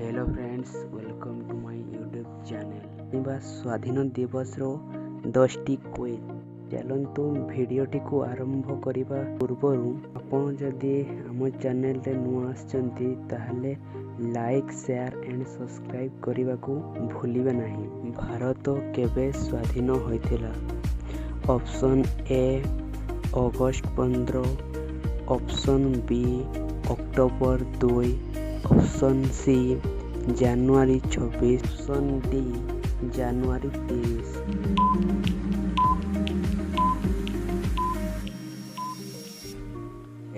Hello friends, welcome to my YouTube channel. ବା ସ୍ୱାଧୀନ ଦିବସର 10ଟି quiz. ଚାଲନ୍ତୁ, ଭିଡ଼ିଓଟିକୁ ଆରମ୍ଭ କରିବା ପୂର୍ବରୁ ଆପଣ ଯଦି ଆମ ଚ୍ୟାନେଲରେ ନୂଆ ଆସିଛନ୍ତି, ତାହେଲେ ଲାଇକ୍, ସେୟାର ଆଣ୍ଡ ସବସ୍କ୍ରାଇବ୍ କରିବାକୁ ଭୁଲିବେ ନାହିଁ। ଭାରତ କେବେ ସ୍ୱାଧୀନ ହୋଇଥିଲା? ଅପସନ୍ ଏ ଅଗଷ୍ଟ 15, ଅପସନ୍ ବି ଅକ୍ଟୋବର 2, ଅପସନ୍ ସି ଜାନୁଆରୀ 26, ଅପସନ୍ ଡି ଜାନୁଆରୀ 30।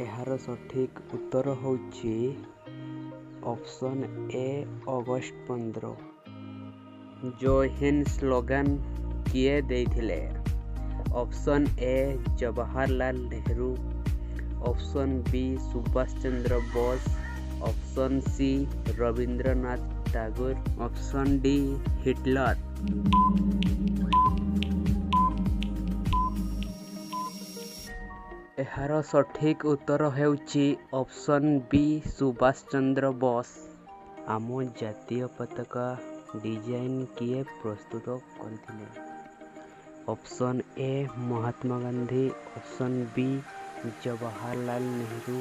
ଏହାର ସଠିକ୍ ଉତ୍ତର ହେଉଛି ଅପସନ୍ ଏ ଅଗଷ୍ଟ 15। ଜୟ ହିନ୍ଦ ସ୍ଲୋଗାନ କିଏ ଦେଇଥିଲେ? Option A Jawaharlal Nehru, option B Subhash Chandra Bose, option C Rabindranath Tagore, option D Hitler. ଏହାର ସଠିକ୍ ଉତ୍ତର ହେଉଛି ଅପସନ୍ ବି ସୁଭାଷ ଚନ୍ଦ୍ର ବୋଷ। ଆମ ଜାତୀୟ ପତାକା ଡିଜାଇନ୍ କିଏ ପ୍ରସ୍ତୁତ କରିଥିଲେ? Option A Mahatma Gandhi, option B Jawaharlal Nehru,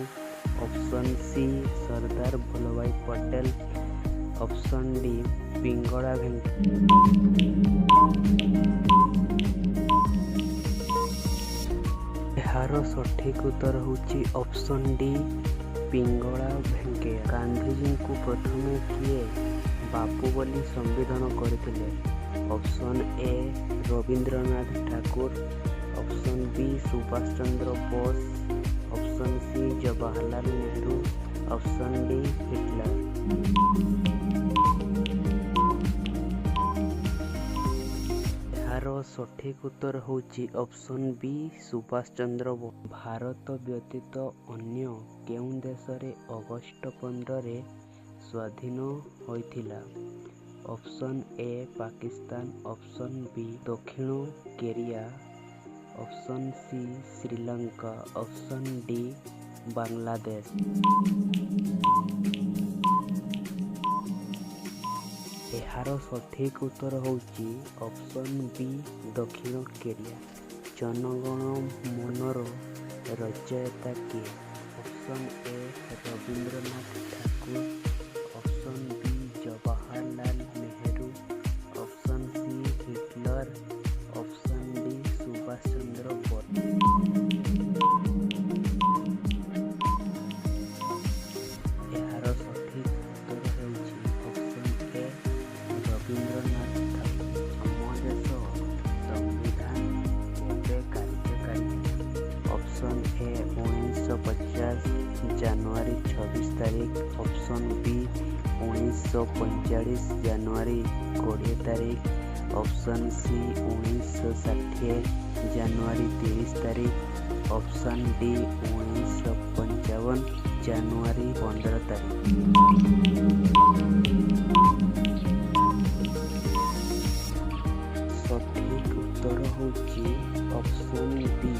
option C Sardar Vallabhbhai Patel, option D Pingala Venkaiah. ଏହାର ସଠିକ୍ ଉତ୍ତର ହେଉଛି ଅପସନ୍ ଡି ପିଙ୍ଗଳା ଭେଙ୍କୟା। ଗାନ୍ଧିଜୀଙ୍କୁ ପ୍ରଥମେ କିଏ ବାପୁ ବୋଲି ସମ୍ବୋଧନ କରିଥିଲେ? Option A Rabindranath Thakur, option B Subhash Chandra Bose, option C Jawaharlal Nehru, option D Hitler. ଏହାର ସଠିକ୍ ଉତ୍ତର ହେଉଛି ଅପସନ୍ ବି ସୁଭାଷ ଚନ୍ଦ୍ର ବୋଷ। ଭାରତ ବ୍ୟତୀତ ଅନ୍ୟ କେଉଁ ଦେଶରେ ଅଗଷ୍ଟ 15ରେ ସ୍ୱାଧୀନ ହୋଇଥିଲା? Option A Pakistan, option B ଦକ୍ଷିଣ Korea, option C Sri Lanka, option D Bangladesh. ଏହାର ସଠିକ୍ ଉତ୍ତର ହେଉଛି ଅପସନ୍ ବି ଦକ୍ଷିଣ କୋରିଆ। ଜନଗଣ ମନର ରଚୟିତା କିଏ? Option A Rabindranath Thakur, option B Jawaharlal Nehru, option C Hitler, option D Subhash Chandra Bose. ଏହାର ସଠିକ୍ ଉତ୍ତର ହେଉଛି ଅପସନ୍ ଏ ରବୀନ୍ଦ୍ରନାଥ ଠାକୁର। ଆମ ଦେଶ ସମ୍ବିଧାନ କେବେ କାର୍ଯ୍ୟକାରୀ ହେଲା? ଅପସନ୍ ଏ 1950 ଜାନୁଆରୀ 26 ତାରିଖ, ଅପସନ୍ ବି 1945 ଜାନୁଆରୀ 20 ତାରିଖ, ଅପସନ୍ ସି 1960 ଜାନୁଆରୀ 30 ତାରିଖ, ଅପସନ୍ ଡି 1955 ଜାନୁଆରୀ 15 ତାରିଖ। ସଠିକ୍ ଉତ୍ତର ହେଉଛି ଅପସନ୍ ବି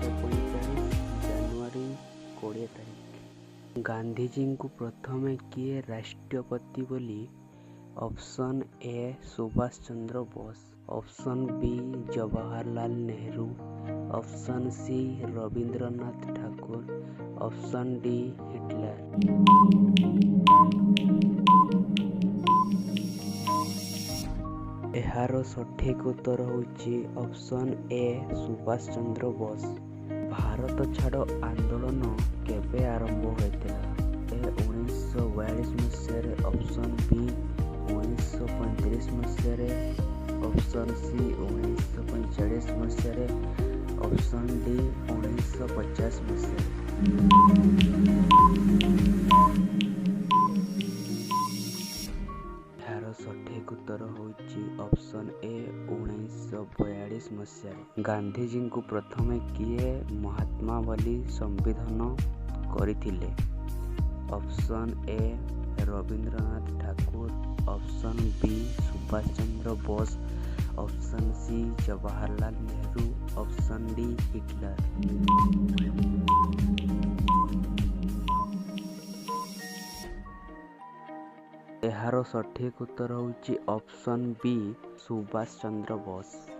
1945 ଜାନୁଆରୀ 20 ତାରିଖ। ଗାନ୍ଧିଜୀଙ୍କୁ ପ୍ରଥମେ କିଏ ରାଷ୍ଟ୍ରପତି ବୋଲି? Option A Subhash Chandra Bose, option B Jawaharlal Nehru, option C Rabindranath Thakur, option D Hitler. ଏହାର ସଠିକ୍ ଉତ୍ତର ହେଉଛି ଅପସନ୍ ଏ ସୁଭାଷ ଚନ୍ଦ୍ର ବୋଷ। ଭାରତ ଛାଡ଼ ଆନ୍ଦୋଳନ କେବେ ଆରମ୍ଭ ହୋଇଥିଲା? ଏ 1942 ମସିହାରେ, ଅପସନ୍ ବି 1935 ମସିହାରେ, ଅପସନ୍ ସି 1945 ମସିହାରେ, ଅପସନ୍ ଡି 1950 ମସିହାରେ। ଏହାର ସଠିକ୍ ଉତ୍ତର ହେଉଛି ଅପସନ୍ ଏ 1942 ମସିହାରେ। ଗାନ୍ଧିଜୀଙ୍କୁ ପ୍ରଥମେ କିଏ ମହାତ୍ମା ବୋଲି ସମ୍ବୋଧନ କରିଥିଲେ? Option A Rabindranath Thakur, option B Subhash Chandra Bose, option C Jawaharlal Nehru, option D Hitler. ଏହାର ସଠିକ୍ ଉତ୍ତର ହେଉଛି ଅପସନ୍ ବି ସୁଭାଷ ଚନ୍ଦ୍ର ବୋଷ।